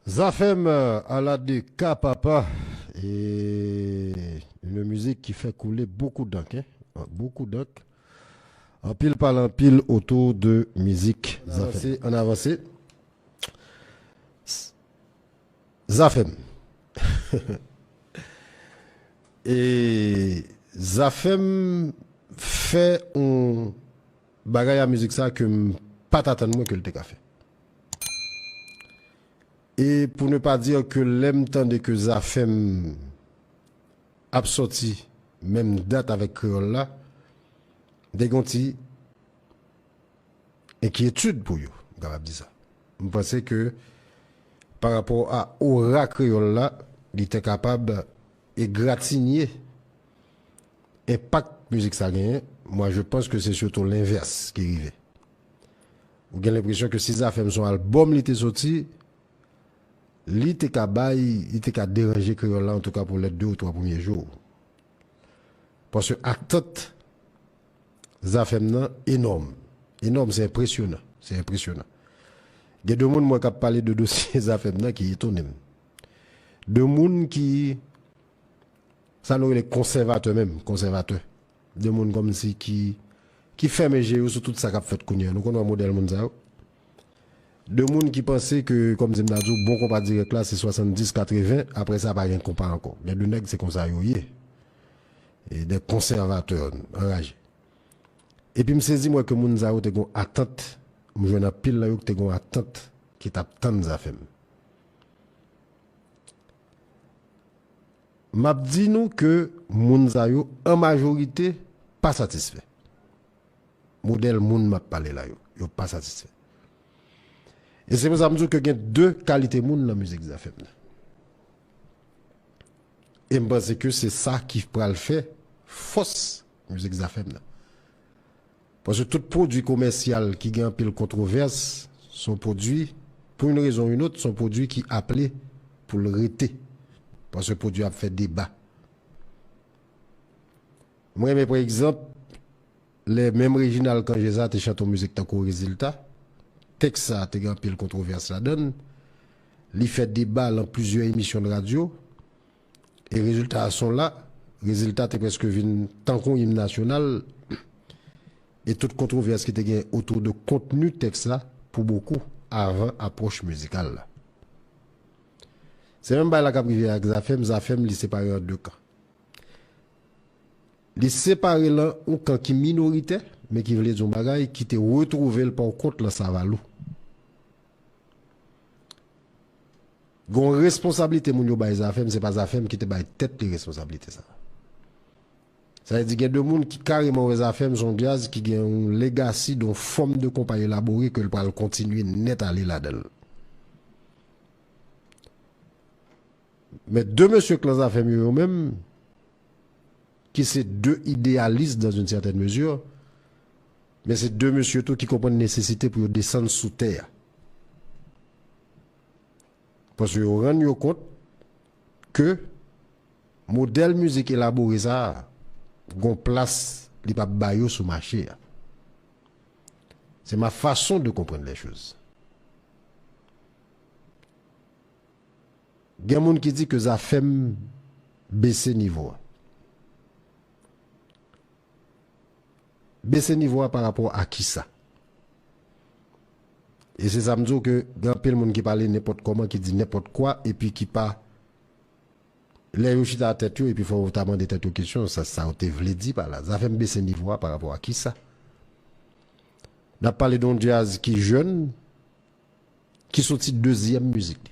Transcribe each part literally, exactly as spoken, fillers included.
Zafèm, euh, à la de ka papa. Et une musique qui fait couler beaucoup d'encre, hein. Beaucoup d'encre. Anpil pale anpil otou de mizik Zafèm. Ann avanse, ann avanse. Zafèm. E Zafèm fè yon bagay a mizik sa ke m pa t atann mwen ke l te ka fè. E pou ne pa di ke lè m tande ke Zafèm ap sòti menm dat avèk kreyòl la, m te gen yon ti enkyetid pou yo, m kapab di sa. M panse ke pa rapò a ora kreyòl la, li te kapab egratinye enpak mizik sa genyen. Moi, je pense que c'est surtout l'inverse ki rive. Ou gen lenpresyon ke si Zafèm se yon albòm li te sòti, li te ka bay, li te ka deranje kreyòl la, antouka pou lè de ou twa premye jou. Paske atant Zafèm nan enòm. Enòm, se enpresyonan. Se enpresyonan. Gen de moun mwen k ap pale de dosye Zafèm nan ki etone m. De moun ki, sa nou rele konsèvatè menm, konsèvatè. De moun kòmsi ki, ki fèmen je yo sou tout sa k ap fèt kounye a. Nou konn wè modèl moun sa yo. De moun ki panse ke, kòmsi m ta di w, bon konpa dirèk la, se swasanndis, katreven, apre sa pa gen konpa ankò. Gen de nèg se konsa yo ye. E de konsèvatè anraje. Epi m sezi m wè ke moun sa yo te gon atant, m jwenn anpil nan yo ki te gon atant ki t ap tann Zafèm. M ap di nou ke moun sa yo, an majorite, pa satisfè. Modèl moun m ap pale la yo, yo pa satisfè. E se pou sa m di w ke gen de kalite moun nan mizik Zafèm nan. E m panse ke se sa ki pral fè fòs mizik Zafèm nan. Paske tout pwodui komèsyal ki gen anpil kontwovès, se yon pwodui, pou yon rezon ou yon lòt, se yon pwodui ki aple pou l rete. Paske pwodui ap fè deba. Mwen renmen, pa egzanp, lè menm Reginald Cangé sa te chante yon mizik tankou Rezilta, tèks sa te gen anpil kontwovès ladan l, li fè deba lan plizyè emisyon de radyo, e rezilta a son la, rezilta te prèske vin tankou yon im nasyonal, e tout kontwovès ki te gen otou de kontni tèks la, pou bokou, avan apwòch mizikal la. Se menm bagay la k ap rive ak Zafèm, Zafèm li separe an de kan. Li separe lan yon kan ki minoritè, men ki vle di yon bagay, ki te retwouve l pa kont lan Savalou. Gon responsablite moun yo bay Zafèm, se pa Zafèm ki te bay tèt li responsablite sa. Sa vle di gen de moun ki kareman wè Zafèm se yon djaz ki gen yon legasi de yon fòm de konpa elabore ke l pral kontinye nèt ale ladan l. Men de mesye k lan Zafèm yo, yo menm, ki se de ideyalis dans une certaine mesure, men se de mesye tou ki konprann nesesite pou yo desann sou tè a. Paske yo rann yo kont ke modèl mizik elabore sa a, gon plas li p ap ba yo sou mache a. C'est ma façon de comprendre les choses. Gen moun ki di ke Zafèm bese nivo a. Bese nivo a pa rapò a kisa? E se sa m di w ke gen anpil moun ki pale nenpòt kòman, ki di nenpòt kwa, epi ki pa, lè yo chita a tèt yo, epi fò yo ta mande tèt yo kesyon, sa, sa yo te vle di pa la. Zafèm bese nivo a pa rapò a kisa? N ap pale de yon djaz ki jèn, ki soti dezyèm mizik li.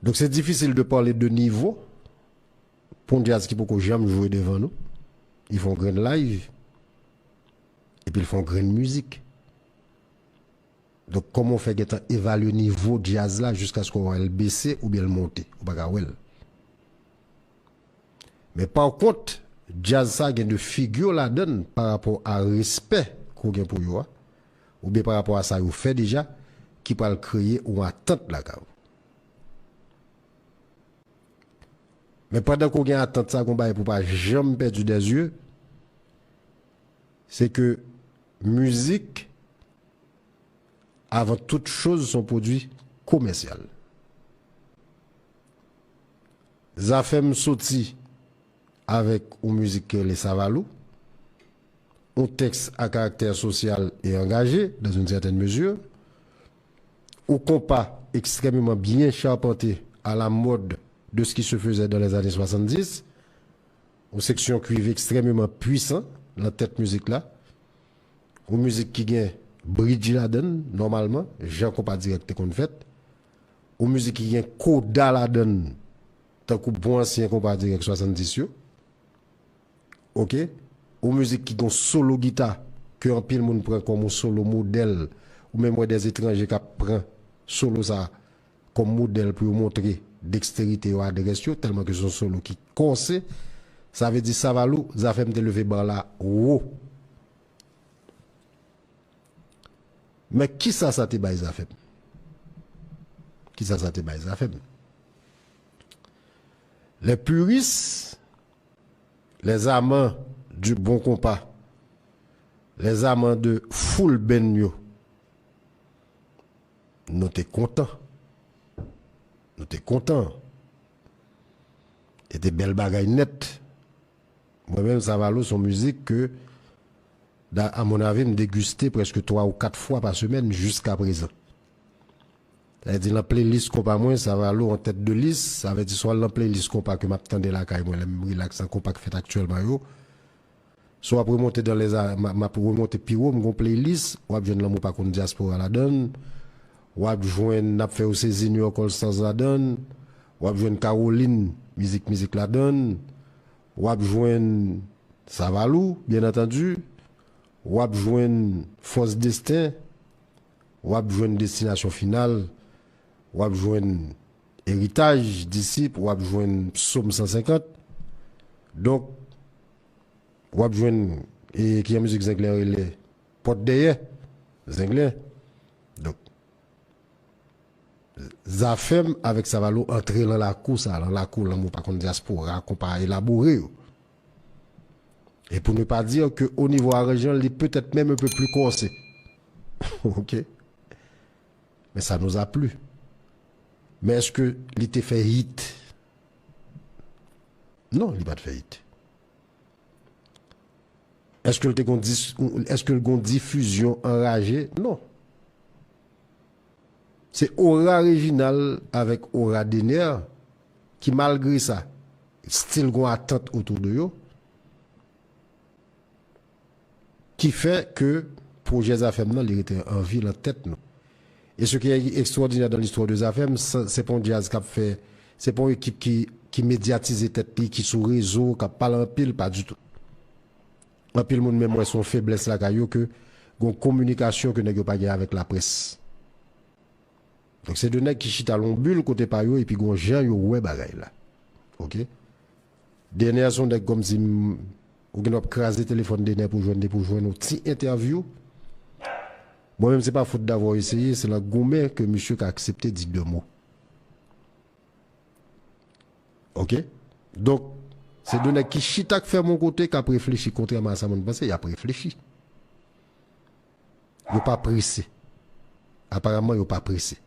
Donk, se difisil de pale de nivo pou yon djaz ki poko janm jwe devan nou. Li fè yon grenn live, epi l fè yon grenn mizik. Donk, kòman w fè gentan evalye nivo djaz la jiskaske w wè l bese oubyen l monte? Ou pa ka wè l. Men pa kont, djaz sa gen de figi ladan l pa rapò a respè ke w gen pou yo a, oubyen pa rapò a sa yo fè deja, ki pral kreye yon atant lakay ou. Men pandan ke w gen atant sa, gon bagay pou w pa janm pèdi dè zye, se ke mizik Avan tout choz, se yon pwodui komèsyal. Zafèm soti avèk yon mizik ki rele Savalou, yon tèks a karaktè sosyal e angaje, dans une certaine mesure, yon konpa ekstrèmeman byen chapante à la mode de ce qui se faisait dans les années soixante-dix, yon seksyon kuiv ekstrèmeman pwisan nan tèt mizik la, yon mizik ki gen bridge ladan l, nòmalman, jan konpa dirèk te konn fèt, yon mizik ki gen koda ladan l, tankou bon ansyen konpa dirèk swasanndis yo. Oke? Yon mizik ki gen solo gita, ke anpil moun pran kòm yon solo modèl, ou menm wè dè etranje k ap pran solo sa kòm modèl pou yo montre deksterite yo, adrès yo, tèlman ke se yon solo ki kòse. Sa vle di, Savalou, Zafèm te leve ba la wo. Men kisa sa te bay Zafèm? Kisa sa te bay Zafèm? Les puristes, les amants du bon compas, les amants de full band yo, nou te kontan. Nou te kontan. E te bèl bagay nèt. Mwen menm, Savalou, se yon mizik ke, da, a mon avi, m degiste prèske twa ou kat fwa pa semèn jiska prezan. Sa vle di, nan playlist konpa mwen, Savalou an tèt de lis, sa vle di, swa lan playlist konpa ke m ap tande lakay mwen, lè m rilaks, nan konpa k fèt aktyèlman yo, swa w ap remonte dan lèza, m, m ap remonte pi wo, m gon playlist, w ap jwenn Lanmou Pa Konn Dyaspora ladan l, w ap jwenn N ap fè yo sezi New York All Stars ladan l, w ap jwenn Caroline, mizik, mizik ladan l, w ap jwenn Savalou, byen antandi, w ap jwenn Fòs Desten, w ap jwenn Destinasyon Final, w ap jwenn Eritaj, Disip, w ap jwenn Psaume cent cinquante. Donk, w ap jwenn, e, ki an mizik Zenglen rele Pòt Dèyè, Zenglen. Donk, Zafèm avèk Savalou antre lan lakou sa, lan lakou Lanmou Pa Konn Dyaspora, konpa elabore yo. Et pour ne pas dire que au niveau aranjman, li peut-être même un peu plus corsé. Ok? Mais ça nous a plu. Men èske li te fè hit? Non, li pa t fè hit. Èske l te gon dis-, èske l gon difizyon anraje? Non. Se Aura Réginald avèk Aura Dener ki, malgre sa, still gon atant otou de yo, ki fè ke pwojè Zafèm nan, li rete an vi lan tèt nou. E ce qui est extraordinaire dans l'histoire de Zafèm, se, se pa yon djaz k ap fè, se pa yon ekip ki, ki medyatize tèt li, ki sou rezo, k ap pale anpil, pa ditou. Anpil moun menm wè se yon feblès lakay yo ke gon kominikasyon ke nèg yo pa gen avèk laprès. Donk, se de nèg ki chita lan yon bil kote pa yo epi gon jan yo wè bagay la. Ok? Dener se yon nèg kòmsi m, ou gen dwa ap kraze telefòn Dener pou jwenn li, pou jwenn yon ti entèvyou. Mwen menm, se pa faute d'avoir essayé, se lan goumen ke misye ka aksepte di de mo. Ok? Donk, se de nèg ki chita k fèm yon kote, k ap reflechi, kontrèman a sa moun panse, y ap reflechi. Yo pa prese. Aparamman, yo pa prese.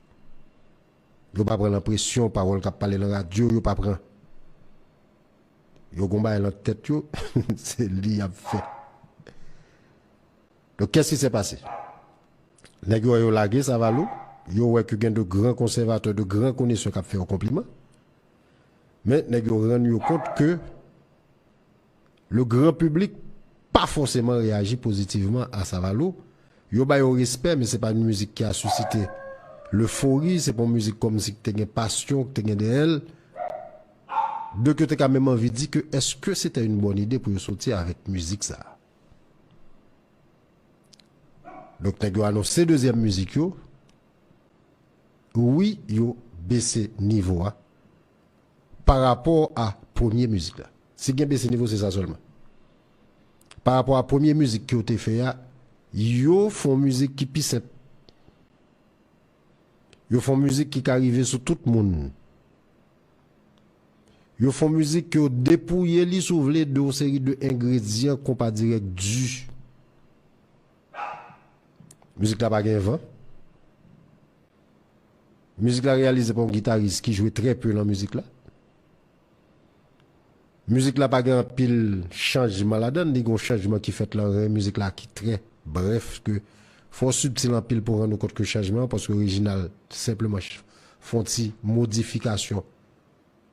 Yo pa pran lan presyon, pawòl k ap pale lan radyo, yo pa pran. Yo gon bagay lan tèt yo, se li y ap fè. Donk, qu'est-ce qui s'est passé? Nèg yo wè yo lage Savalou, yo wè ke gen de gran konsèvatè, de gran konesè k ap fè yo konpliman. Men, nèg yo rann yo kont ke le grand public pa fòseman reyaji pozitivman a Savalou. Yo ba yo respè, men se pa yon mizik ki a sisite lefori, se pa yon mizik kòmsi ki te gen pasyon, ki te gen dèyè l. Donk, yo te ka menm anvi di ke, èske se te yon bòn ide pou yo soti avèk mizik sa a? Donk, nèg yo anonse dezyèm mizik yo. Wi, yo bese nivo a pa rapò a premye mizik la. Si gen bese nivo, se sa sèlman. Pa rapò a premye mizik ke yo te fè a, yo fè yon mizik ki pi senp. Yo fè yon mizik ki ka rive sou tout moun. Yo fè yon mizik ke yo depouye li, si w vle, de yon seri de engredyan konpa dirèk di. Mizik la pa gen van. Mizik la reyalize pa yon gitaris ki jwe trè pe nan mizik la. Mizik la pa gen anpil chanjman ladan l, li gen yon chanjman ki fèt lan ren mizik la ki trè brèf, ke fò w sibtil anpil pou w rann ou kont ke chanjman an, paske Reginald senpleman ch-, fè yon ti modifikasyon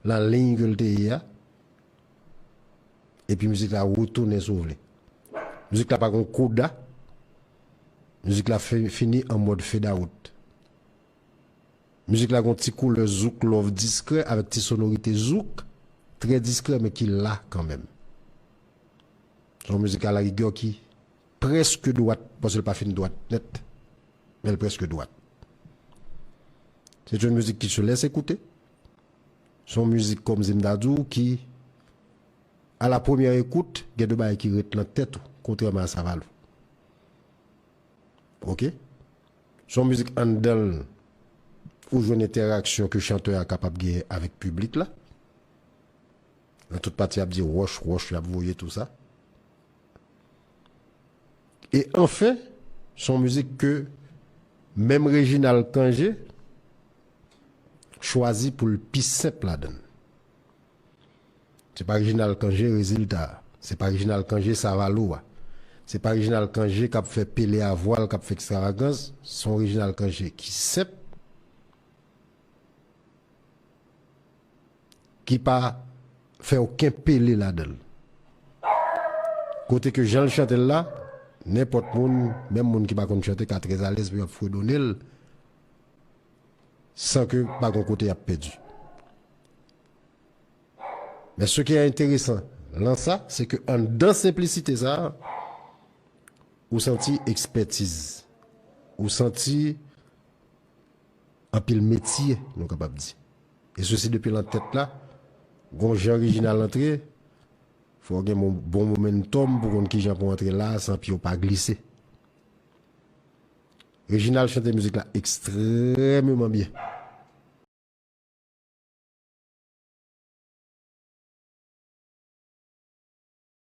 lan liy ke l te ye a, epi mizik la retounen si w vle. Mizik la pa gen yon koda, mizik la fi-, fini an mòd fade out. Mizik la gon ti koulè zouk love diskrè avèk ti sonorite zouk, trè diskrè men ki la kanmenm. Se yon mizik alarigè ki prèske dwat, paske l pa fin dwat nèt, men l prèske dwat. Se yon mizik ki se lès ekoute. Se yon mizik kòmsi m ta di w ki, a la premyè ekout, gen de bagay ki ret lan tèt ou, kontrèman a Savalou. Oke? Se yon mizik anndan l, ou jwenn entèraksyon ke chantè a kapab genyen avèk piblik la. Nan tout pati, y ap di wòch, wòch, y ap voye tou sa. E anfen, se yon mizik ke menm Reginald Cangé chwazi pou l pi senp ladan l. Se pa Reginald Cangé rezilta a. Se pa Reginald Cangé Savalou a. Se pa Reginald Cangé k ap fè pele a vwal, k ap fè ekstravagans. Se yon Reginald Cangé ki senp, ki pa fè okenn pele ladan l. Kote ke jan l chante l la, nenpòt moun, menm moun ki pa konn chante, ka trè alèz pou y ap fredone l, san ke pa gen kote y ap pèdi. Men se ki enteresan lan sa, se ke anndan senplisite sa a, ou santi ekspètiz, ou santi anpil metye, nou kapab di. E sesi depi lan tèt la, gon jan Reginald antre, fò w gen bon, bon momentum pou konn kijan pou antre la san pye w pa glise. Reginald chante mizik la ekstrèmeman byen.